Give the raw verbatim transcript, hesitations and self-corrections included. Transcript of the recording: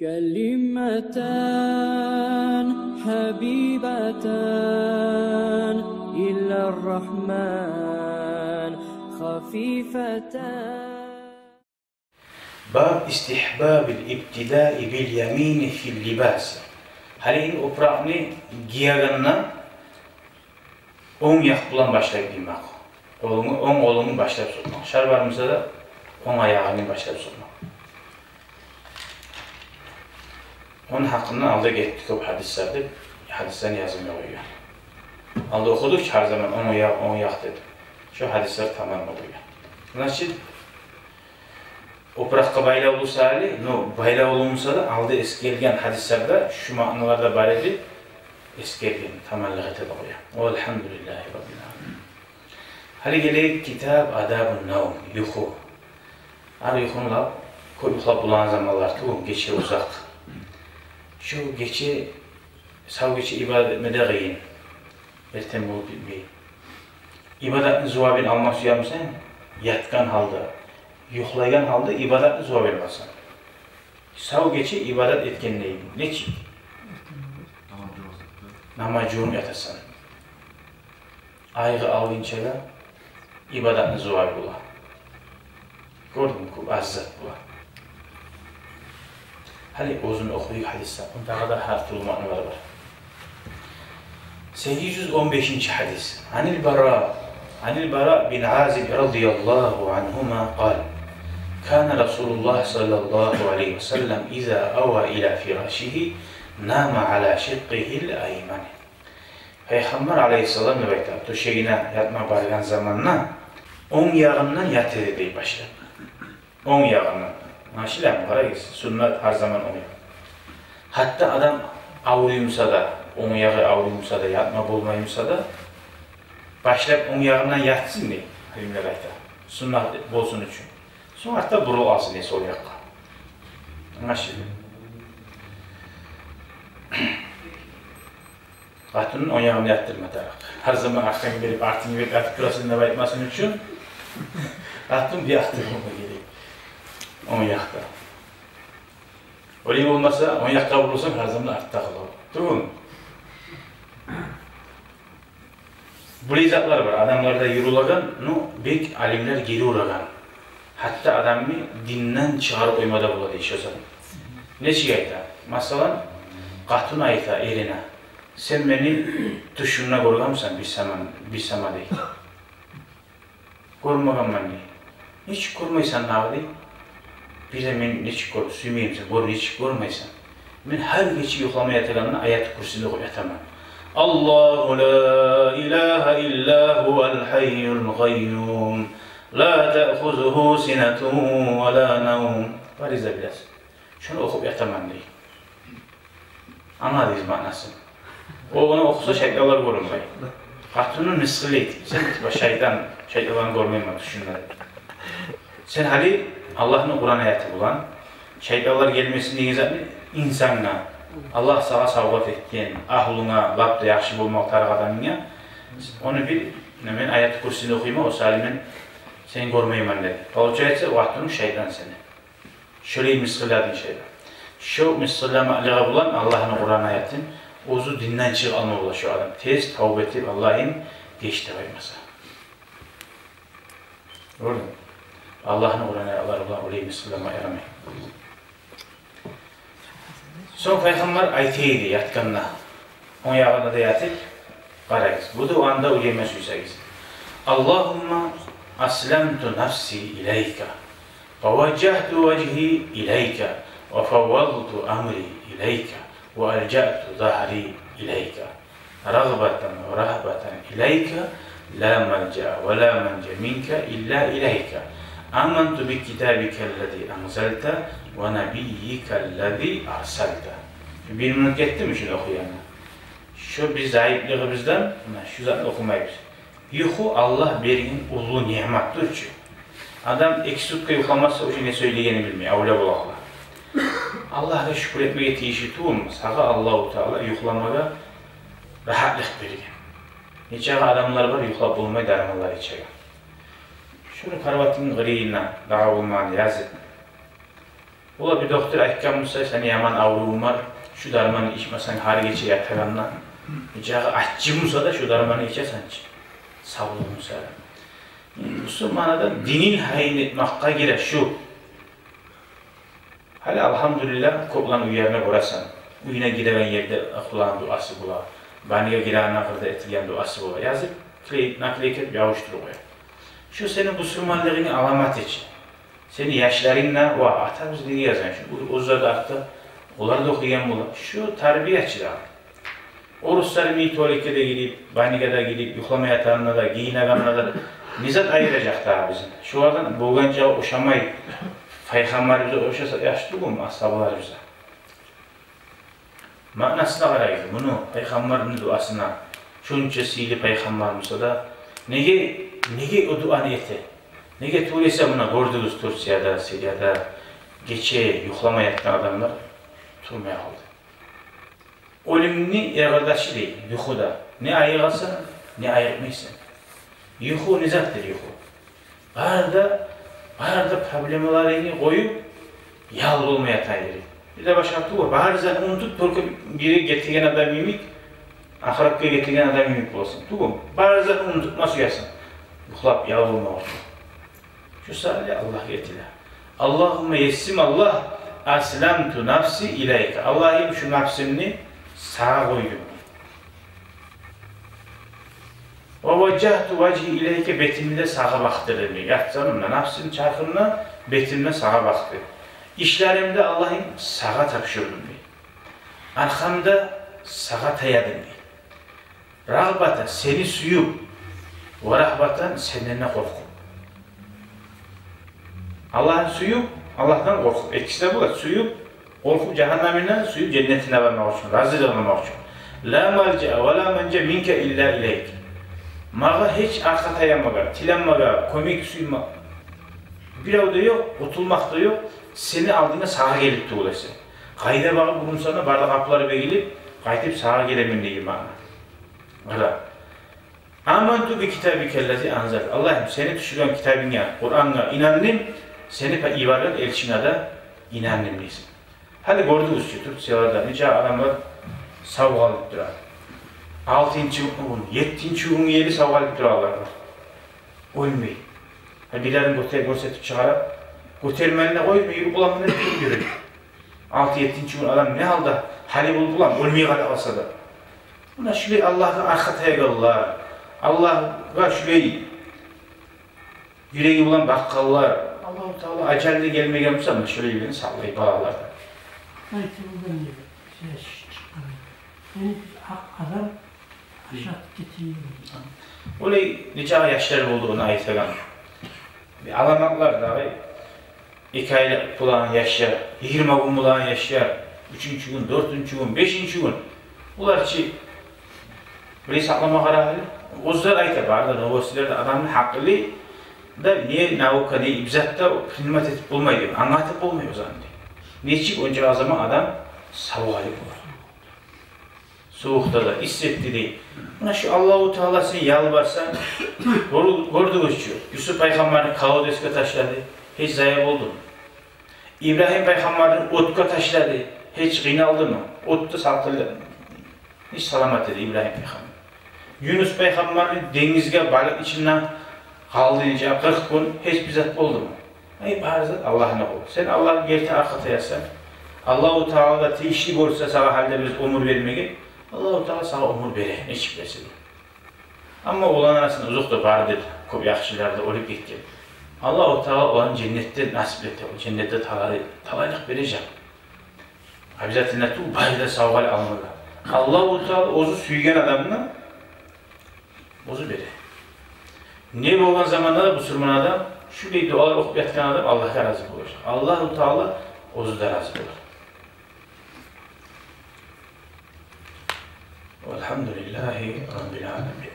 كلمتان حبيبتان إلى الرحمن خفيفتان. باب استحباب الابتداء باليمين في اللباس. Гьали опуракъны гиегенде онг якъ булан башлап гиймек. Къолунгну, онг къолунгну башлап сокъмакъ. Шалбар буса да, онг аягъынгны башлап сокъмакъ. Ону гьакъында алда гетди кёп гьадислер деп, гьадислени язылмай къойгъан. Алда охудукъ чы гьар заман онг якъ, онг якъ деп. Шо гьадислер тамам болгъан. Значит, опуракъгъа байлавлу буса гьали, но байлавлу буса да, алда эсгерилген гьадислерде шу маъналар да бар эди, эсгерилген, таманлыкъ этеди къоя. Ва альгьамдулиллагьи раббил аламин. Гьали гелейик китап Адабун-навм, юху. Гьар юхуну да, кёп юхлап болагъан заманлар тюгюл, гече узакъ. Шо гече, сав гече ибадат этме де къыйын. Эртен болуп битмей. Ибадатны зувабын алма сюемисен, ятгъан гьалда, юхлайгъан гьалда ибадатны зувабын аласан. Сав гече ибадат этгендей, нечик? Намаз жувунуп ятасан. Айгъы алгъынча да ибадатны зувабы бола. Гёрдюнгмю, кёп аз зат бола. Гьали оьзюн охуйукъ гьадисни. Онда дагъы да гьар тюрлю маъналар бар. Сегиз юз он бешинчи гьадис. عن البراء، عن البراء بن عازب رضي الله عنهما قال: كان رسول الله صلى الله عليه وسلم إذا أوى إلى فراشه نام على شقه الأيمن. Пайхаммар алайгьиссалам, деп айта, тёшегине ятма баргъан заманда онг ягъындан ята эди дей башлап. Онг ягъындан. Англашыламы? Къарагъыз, суннат гьар заман онг ягъы. Гьатта адам авруй буса да, онг ягъы авруй буса да, ятма болмай буса да, башлап онг ягъындан ятсын дей, алимлер айта. Суннат болсун учун. Сонг артда бурулуп алсын дей сол якъгъа. Англашыламы? Къатынын онг ягъына ятдырма тарыкъ. Гьар заман аркъангны берип, артынгны берип ятып турасан деп айтмасын учун, къатын бир якъда болма герек. Онг якъда. Олай болмаса, онг якъгъа бурулсанг, гьар заман артда къалар. Тюгюлмю? Булай затлар бар, адамларда юрюлеген, ну, бек алимлер гери урагъан. Гьатта адамны динден чыгъарып къойма да бола дей шо зат. Нечик айта? Масала, къатын айта эрине: «Сен мени тюшюнгде гёргенмисен бир сама, бир сама?» — дей. «Гёрмегенмен», — дей. «Нечик гёрмейсен дагъы?» — дей. «Бир де мен нечик гёр-, сюймеймен сени, гёр, нечик гёрмейсен? Мен гьар гече юхлама ятагъанда Аятул Курсини охуп ятаман. الله لا إله إلا هو الحي القيوم لا تأخذه سنة ولا نوم». Фариза билесиз. Шону охуп ятаман дей. Англадыгъыз маънасын. О ону охуса, шайтанлар гёрюнмей. Къатынын мысгъыллай эди. Сен, типа, шайтан, шайтанланы гёрмеймен тюшюмде. Сен гьали Аллагьны Къуран аяты булан, шайтанлар гелмесин деген затны, инсангъа, Аллагь сагъа савгъат этген, агьлюнге, лап да яхшы болмагъа тарыкъ адамынга, ону бир, мен Аятул Курсини охуйман, о саялы мен сени гёрмеймен, деди. Получается, о къатынынг шайтан сени. Шолай мысгъылладынг шайтан. Шо мысгъылламакълыгъы булан Аллагьны Къуран аятын, оьзю динден чыгъып къалма бола шо адам. Тез тавба этип, Аллагьым, геч деп айтмаса. Гёрдюнгмю? Аллагьны Къуран аятлары булан олай мысгъыллама ярамай. Сонг Пайхаммар айта эди ятгъанда, онг ягъына да ятып, къарагъыз. Бу дуаны да уьйренме сюйсегиз. اللهم أسلمت نفسي إليك ووجهت وجهي إليك وفوضت أمري إليك وألجأت ظهري إليك رغبة ورهبة إليك لا ملجأ ولا منجا منك إلا إليك آمنت بكتابك الذي أنزلت ونبيك الذي أرسلت. Бир минут гетдими шуну охуйгъанда? Шо бизин зайыплыгъыбыздан, муна шу затны охумайбыз. Юху Аллагь берген уллу ниъмат тюгюлмю? Адам эки сутка юхламаса, уже не сёйлегенин билмей, авлия бола къала. Аллагьгъа шюкюр этмеге тийишли тюгюлмю? Сагъа Аллагьу Таала юхламагъа рагьатлыкъ берген. Нечакъы адамлар бар, юхлап болмай, дарманлар ичеген. Шуну караватынгны къырыйына, дагъы болмагъанда язып, Олар бир доктор айтгъан буса, сени яман аврувунг бар, шу дарманны ичмесенг, гьар гече ятагъанда, бир жагъы аччы буса да, шу дарманны ичесен чи, савлугъунг саялы. Бусурман адам динин гьайын этмакъгъа герек шу. Гьали, алгьамдулиллагь, кёплени уьйлерине гёресен, уьюне гиреген ерде Аллагьны дуасы бола, баняга гирегенде къырда этилген дуасы бола. Язып, клей-, наклейка этип ябушдуруп къоя. Шу сени бусурманлыгъынгны аламаты чы. Сени яшларынг да, ва, атабыз неге язгъан шу, оьзлер де артда, олар да охуйгъан бола. Шу тарбия чы дагъы. Оруслар мени туалетге де гирип, баняга да гирип, юхламай ятагъанда да, гийинегенде де, не зат айыражакъ дагъы бизин? Шулардан болгъанча ошамай, Пайхаммарыбызгъа ошаса яхшы тюгюлмю, асгьабаларыбызгъа? Маънасына къарайыкъ муну, Пайхаммарны дуасына. Шунча сыйлы Пайхаммар буса да, неге, неге о дуаны эте? Неге тюгюл эсе, муна гёрдюгюз, Турцияда, Сирияда гече юхламай ятгъан адамлар турмай къалды. Оьлюмню ягъардашы дей, юху да. Не айыгъасан, не айыкъмайсан. Юху не затдыр, юху? Бары да, бары да проблемаларынгны къоюп, ял болмай ятагъан ери. Бир де башгъа тюгюл, бары затны унутуп, только бири гетеген адам йимик, ахыратгъа гетеген адам йимик боласан. Тюгюл, бары затны унутма сюесен. Юхлап, ял болмакъ учун. Шу саялы Аллагьгъа этиле. Аллагьумма яссим, Аллагь, асламту нафси илайка. Аллагьым, шу напсымны сагъа къойдум. Ва важжагьту важгьи илайка, бетимни де сагъа бакъдырдым дей. Ятсам да, напсым чархымда, бетимни де сагъа бакъдым. Ишлеримни де, Аллагьым, сагъа тапшурдум дей. Аркъамда сагъа таядым дей. Рагъбатан, сени сююп, ва рагьбатан, сенден де къоркъуп. Аллагьны сююп, Аллагьдан къоркъуп. Экиси де бола, сююп, къоркъуп жагьаннамындан, сююп женнетине бармакъ учун, разилигин алмакъ учун. Ла малжаа ва ла манжа минка илла илайк. Магъа гьеч аркъа таянмагъа, тиленмеге, кёмек сюйме бирев де ёкъ, къутулмакъ да ёкъ, сени алдынга сагъа гелип тюгюл эсе. Къайда багъып урунсам да, бары да къапулары бегилип, къайтып сагъа гелемен деген маъна. Къара. Аманту би китабика ллази анзалта. Аллагьым, сени тюшюрген китабынга, Къурангъа инандым, сени йиберген элчинге де инандым дейсен. Гьали гёрдюгюз чю, Турцияларда нече адамлар сав къалып тура. Алтынчы гюн, еттинчи гюнге ерли сав къалып туралар. Оьлмей. Гьа, бирлерин гёте-, гёрсетип чыгъара. Гётермеге де къоймай, юрюп боламы деп юрюй. Алты-еттинчи гюн адам не гьалда, гьали болуп боламы, оьлмей къала къалса да. Муна шулай Аллагьгъа аркъа таягъанлар, Аллагьгъа шулай юреги булан бакъгъанлар, Аллагьу Таала ажалы гелмеген буса, муна шулайланы сакълай балалардан. Айтып болгъан ери, сёз чыкъгъан. Яни биз акъ адам ашатып гетейик. Олай нече яшлар болду ону айтагъан. Бир аламатлар дагъы, эки айлыкъ болагъан яшлар, йигирма гюн болагъан яшлар, уьчюнчю гюн, дёртюнчю гюн, бешинчи гюн. Булар чы, булай сакълама къарагъыз. Оьзлер айта, бары да новостьлерде, адамны гьакъылы да, не наука, не ибзат да принимать этип болмай деп, англатып болмай оьзюнде. Нечик онча заман адам сав къалып бола. Сувукъда да, исситде де. Муна шу Аллагьу Таала сен ялбарсанг, гёр-, гёрдюгюз чю, Юсуп пайхаммарны колодецге ташлады, гьеч зая болдуму? Ибрагьим пайхаммарны отгъа ташлады, гьеч къыйналдымы? Отда салтылдады, гьеч саламат эди Ибрагьим пайхаммар. Юнус пайхаммарны денгизге, балыкъ ичинде къалды нече, къыркъ гюн, гьеч бир зат болдуму? Ай, бары зат Аллагьны къолу. Сен Аллагьгъа герти аркъа таясанг, Аллагьу Таала да тийишли гёрсе сагъа гьалда бир оьмюр бермеге, Аллагьу Таала сагъа оьмюр бере, нечик берсе де. Амма оланы арасында узукъда бардыр кёп яхшылар да оьлюп гетген. Аллагьу Таала оланы женнетде насип эте, о женнетде талай, талайлыкъ бережек. Обязательно тюгюл бары да сав къалып алмагъа. Аллагьу Таала оьзю сюйген адамгъа оьзю бере. Не болгъан заманда да бусурман адам, шулай дуалар охуп ятгъан адам Аллагьгъа рази болажакъ. Аллагьу Таала оьзю де рази болар. Валгьамдулиллагьи раббил аламин.